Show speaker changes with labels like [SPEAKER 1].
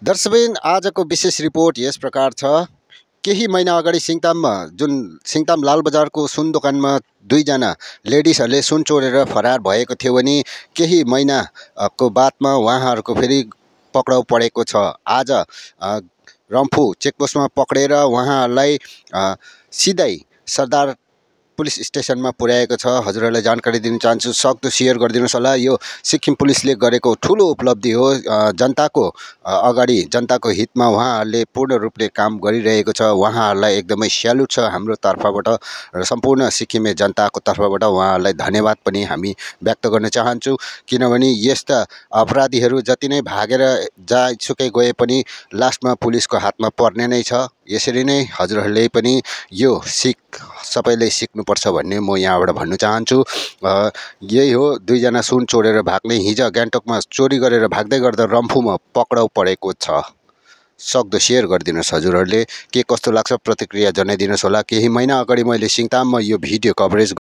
[SPEAKER 1] दर्शकबिन आजको विशेष रिपोर्ट यस प्रकार छ। केही महिना अगाडि सिङताममा सिङताम लाल बजारको सुन दोकानमा दुईजना लेडिजहरूले सुन चोरेर फरार भएको थियो भने केही महिनाको बादमा उहाँहरूको फेरि पक्राउ परेको छ। आज रम्फू चेकपोस्टमा पक्रेर उहाँहरूलाई सिधै सरदार पुलिस स्टेसनमा पुर्याएको छ। हजुरहरूलाई जानकारी दिन चाहन्छु, सक्दो सेयर गरिदिनुहोस् होला। यो सिक्किम पुलिसले गरेको ठुलो उपलब्धि हो। जनताको अगाडि जनताको हितमा उहाँहरूले पूर्ण रूपले काम गरिरहेको छ। उहाँहरूलाई एकदमै स्यालुट छ हाम्रो तर्फबाट र सम्पूर्ण सिक्किमे जनताको तर्फबाट उहाँहरूलाई धन्यवाद पनि हामी व्यक्त गर्न चाहन्छु। किनभने यस्ता अपराधीहरू जति नै भागेर जहाँसुकै गए पनि लास्टमा पुलिसको हातमा पर्ने नै छ। यसरी नै हजुरहरूले पनि यो सिक सबैले सिक्नुपर्छ भन्ने म यहाँबाट भन्न चाहन्छु। यही हो, दुईजना सुन चोरेर भाग्ने हिजो गान्तोकमा चोरी गरेर भाग्दै गर्दा रम्फूमा पक्राउ परेको छ। सक्दो सेयर गरिदिनुहोस्। हजुरहरूले के कस्तो लाग्छ प्रतिक्रिया जनाइदिनुहोस् होला। केही महिना अगाडि मैले सिङताममा यो भिडियो कभरेज